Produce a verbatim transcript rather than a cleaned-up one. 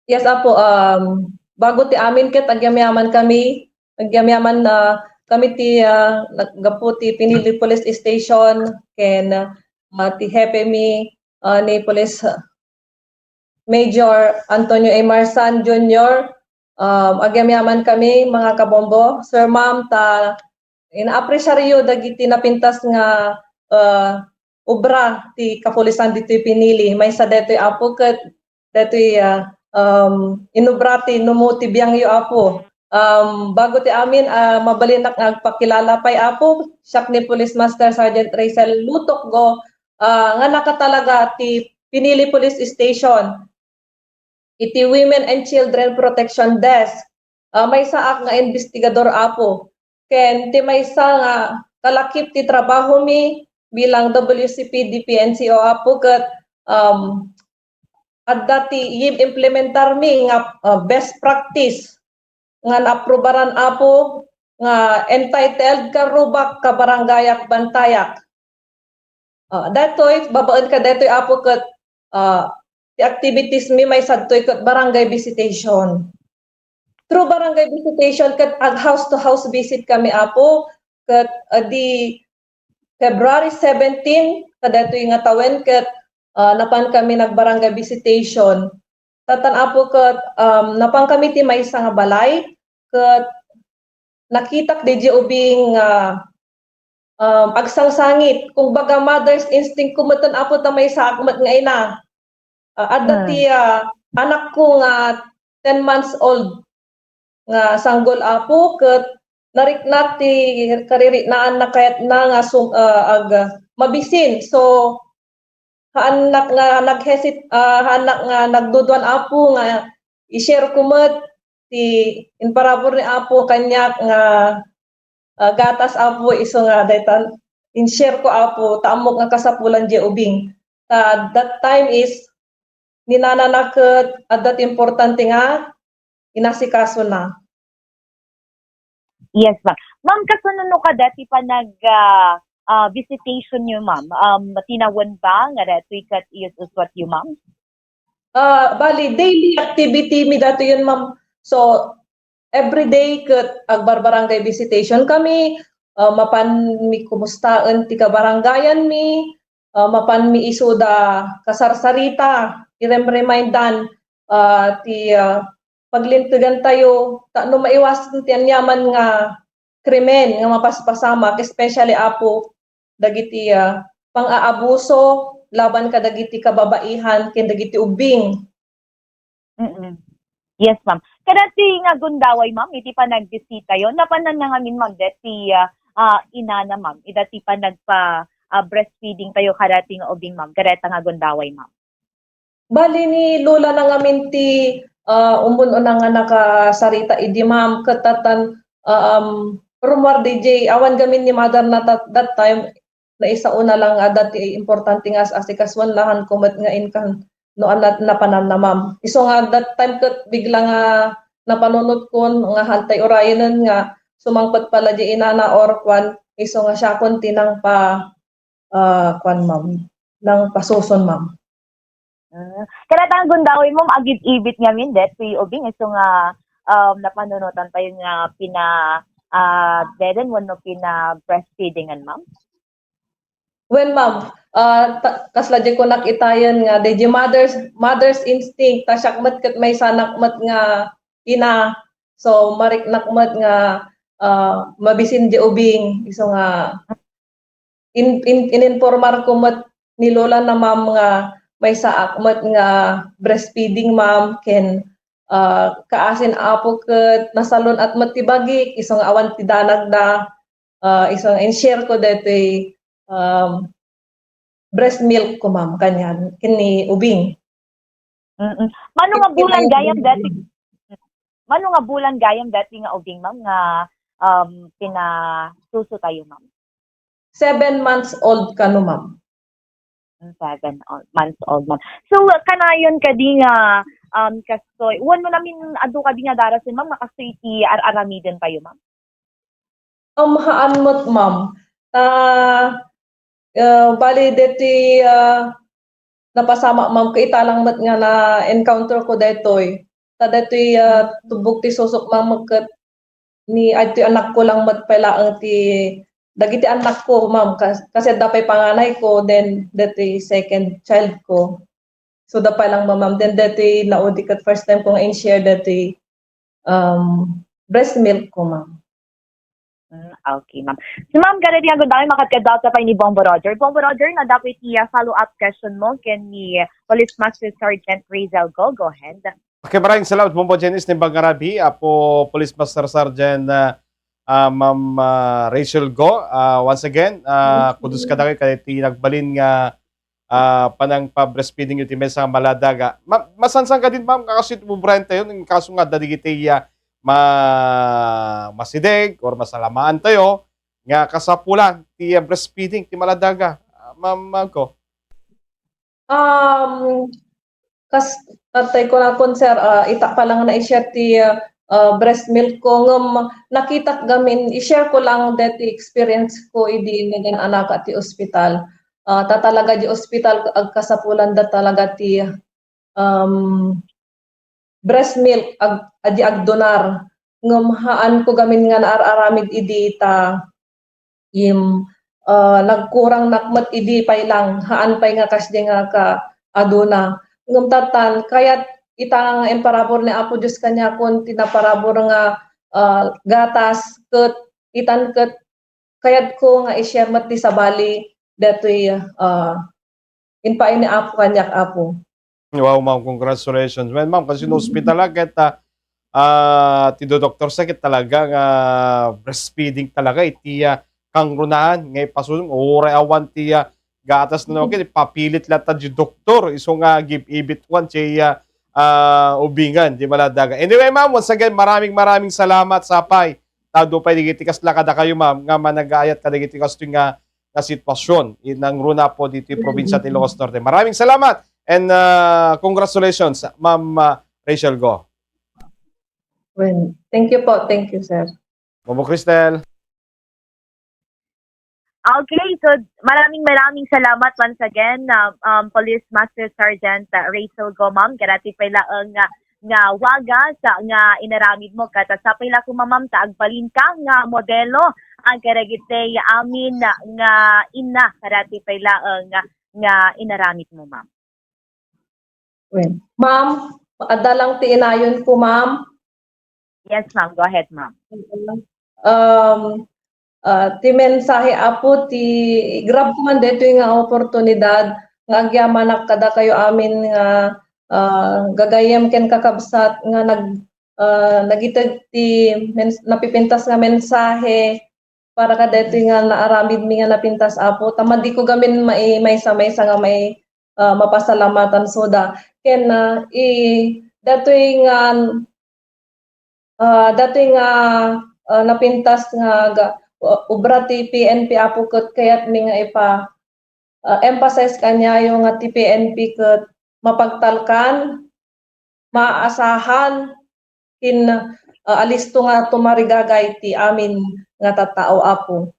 Yes, Apo. Um, bago ti amin ket agyamyaman kami, agyamyaman na kami ti, ah, naggapu ti Pinili Police Station ken, ah, ti hepe mi, ah, ni Police Major Antonio A. Marsan Junior. Um, agyamyaman kami, mga kabombo, Sir, Ma'am, ta inaapresiaryo dagiti napintas nga, ah, obra ti kapulisan ditoy Pinili. Maysa daytoy, Apo, ket daytoy, ah, um, inobra ti numo ti biangyo, Apo. Um, bago ti amin, ah, mabalinak nga agpakilala pay, Apo, siak ni Police Master Sergeant Rachel Lutok Go, ah, nga nakatalaga ti Pinili Police Station iti Women and Children Protection Desk. Ah, maysaak nga investigador, Apo. Ken ti maysa nga kalakip ti trabaho mi bilang W C P D P N C O, Apo, ket, um, adda ti i-implementar mi nga, ah, best practice nga naaprubaran, Apo, nga entitled Karrubak, Kabarangayak, Bantayak. Ah, daytoy, babaen kadaytoy, Apo, ket, ah, ti activities mi maysa ditoy ket barangay visitation. Through barangay visitation ket ag house to house visit kami, Apo, ket, ah, di February seventeen kadaytoy nga tawen ket, ah, napan kami nagbarangay visitation. Tatan, Apo, ket, um, napan kami ti maysa nga balay ket nakitak diay ubing nga, um, agsangsangit. Kumbaga, mother's instinct ko met, Apo, ta maysaak met nga ina. Ah, adda Hmm. ti, ah, anakko nga ten months old nga sanggol, Apo, ket nariknak ti kaririknaanna kayatna nga sum-, ah, ag-, mabisin. So, haannak nga naghesit-, ah, haannak nga nagduduan, Apo, nga i-share ko met ti imparabur ni Apo kaniak nga, ah, gatas, Apo, isu nga daytan in-share ko, Apo, ta ammok nga kasapulan diay ubing. Ta that time is ni nanana ket adda ti importante nga inasikasona. Yes, ma'am. Ma'am, kasano no kada ti panag, ah, ah, visitation yo, ma'am? Um, tinawen ba nga daytoy ket iyus-uswat yo, ma'am? Ah, bali, daily activity mi daytoyen, ma'am. So, every day ket agbarbarangay visitation kami, ah, mapan mi kumustaen ti kabarangayan mi, ah, mapan mi isuda kasarsarita, irem-remindan, ah, ti, ah, paglintegantayo, ta no maiwasan ti aniaman nga krimen nga mapaspasamak, especially, Apo, dagiti, ah, pang-aabuso laban kadagiti kababaihan ken dagiti ubbing. Mm. Yes, ma'am. Kadati nga gundaway, ma'am, iti panagbisitayo, napanan na ngamin, ma'am, deti, ah, ah, inana, ma'am, ida ti panagpa-, ah, breastfeeding tayo kadati nga ubing, ma'am, kadata nga gundaway, ma'am. Bali ni lola na ngamin ti, ah, ummun-una nga nakasarita idi, ma'am, ket tatan, ah, um, rummuar diay awan gamin ni mother na ta-, that time, naisauna lang nga adda ti importante nga as-, asikasuan, nahanko met nga inkan no ania napananna, ma'am. Isu nga that time ket bigla nga napanunotkon nga hantay urayenen nga sumangpet pala diay inana or kuan, isu nga siakon ti nangpa-, ah, kuan, ma'am, nangpasuson, ma'am. Ah, kadata nga gundaway, ma'am, agib-ibit ngamin deti ubing isu nga, um, napanunotan tayo nga pina-, ah, beden wenno pina-breastfeedingan, ma'am? Wen, ma'am, ah, ta-, kasla diay kunak itayen nga diay mother's, mother's instinct, ta siak met ket maysanak met nga ina. So, mariknak met nga, ah, mabisin diay ubing, isu nga in-, in-, ininpormar ko met ni lola na, ma'am, nga maysaak met nga breastfeeding, ma'am, ken, ah, kaasin, Apo, ket nasalun-at met ti bagik, isu nga awan ti danagda, ah, isu nga in-share ko deti, um, breast milk ko, ma'am, kanian, ken ni ubing. Mm. Mano nga bulan gayam deti, mano nga bulan gayam deti nga ubing, ma'am, nga, um, pinasuso tayo, ma'am? Seven months old kano, ma'am. Mm, seven old, months old, ma'am. So, kanayon kadi nga, um, kastoy, wenno namin adu kadi nga darasen, ma'am, nga kastoy ti ar-aramiden tayo, ma'am? Um, haan met, ma'am. Ta, ah, bali, deti, ah, napasamak, ma'am, ket ita lang met nga na-encounter ko daytoy. Ta daytoy, ah, tubbog ti susok, ma'am, ket ni, adtoy anakko lang met pay laeng ti, dagiti anakko, ma'am, kas-, kasi adda pay panganayko, then daytoy second child ko. So, da pay lang, ma'am. Then daytoy naudi ket first time ko nga in-share daytoy, um, breast milk ko, ma'am. Mm, okay, ma'am. Si ma'am, kada di agud namin makadkadlaw ta pay ni Bombo Roger. Bombo Roger, na dapat iya follow-up question mo ken ni Police Master Sergeant Razel Go. Go ahead. Okay, maraming salamat, Bombo Janice, ni Bangarabi, Apo Police Master Sergeant, ah, ah, Ma'am, ah, Rachel Go. Ah, once again, ah, kudos kadakayo kadagiti nagbalin nga, ah, panangpa-breastfeeding iti maysa nga maladaga. Ma-, masansan kadin, ma'am, nga kastoy ti ubraentayo, no kaso nga adda dagiti, ah, ma-, masideg or masalamaantayo nga kasapulan ti, ah, breastfeeding ti maladaga. Ah, Ma'am, Ma'am Go. Um, kas-, atay ko na kun, sir, ah, ita pa lang na i-share ti, ah, breast milk ko, ngem nakitak gamin, i-share ko lang deti experience ko idi nagan-anaka ti ospital. Ah, ta talaga di ospital agkasapulan da talaga ti, um, breast milk ag-, a di agdonar. Ngem haan ko gamin nga naar-aramid idi ta im-, ah, nagkurangnak met idi pay lang, haan pay nga kasdi nga ka-, aduna. Ngem tattan, kayat ita nga imparabur ni Apo Dios kaniakon ti naparabur nga, ah, gatas, ket itan ket kayatko nga i-share met ti sabali datoy, ah, impaay ni Apo kaniak, Apo. Wow, ma'am, congratulations. Well, ma'am, kasi no ospital ket, ah, ah, ti doktor sa ket talaga nga breastfeeding talaga iti, ah, kangrunaan nga ipasudong, uray awan ti, ah, gatas no, ket papilit latta di doktor, isu nga give-ibit one ti, ah, ah, ubingan, di maladaga. Anyway, ma'am, once again, maraming, maraming salamat sapay. Tado pay dagiti kasla kadakayo, ma'am, nga managayat kadagiti kastoy nga, nga sitwasyon. Nangruna po ditoy probinsya ti Ilocos Norte. Maraming salamat and, ah, congratulations, Ma'am, ah, Rachel Go. Well, thank you po. Thank you, sir. Bobo Cristel. Okay, so maraming, maraming salamat once again, uh, um, Police Master Sergeant, uh, Rachel Go, ma'am. Kadati pay laeng nga, nga wagas, uh, nga inaramid mo. Ket sapay la koma, ma'am, ta agbalin ka nga modelo, ang kadagiti amin nga inna, kadati pay laeng nga, nga inaramid mo, ma'am. Well, ma'am, adda lang ti inayon ko, ma'am. Yes, ma'am. Go ahead, ma'am. Um, ah, ti mensahe, Apo, ti grab ko man daytoy nga oportunidad nga agyamanak kadakayo amin nga, ah, gagayyem ken kakabsat nga nag-, ah, nagiteg ti mens-, napipintas nga mensahe para kadaytoy nga naaramidmi nga napintas, Apo. Ta madiko gamin mai-, maysa-maysa nga mai-, ah, mapasalamatan soda. Ken, ah, i-, datoy nga, ah, datoy nga, ah, napintas nga ga-, o-, obra ti P N P, Apo, ket kayatmi nga ipa-, ah, emphasize kaniayo nga ti P N P ket mapagtalkan, maaasahan, ken, ah, alisto nga tumarigagay ti amin nga tattao, Apo.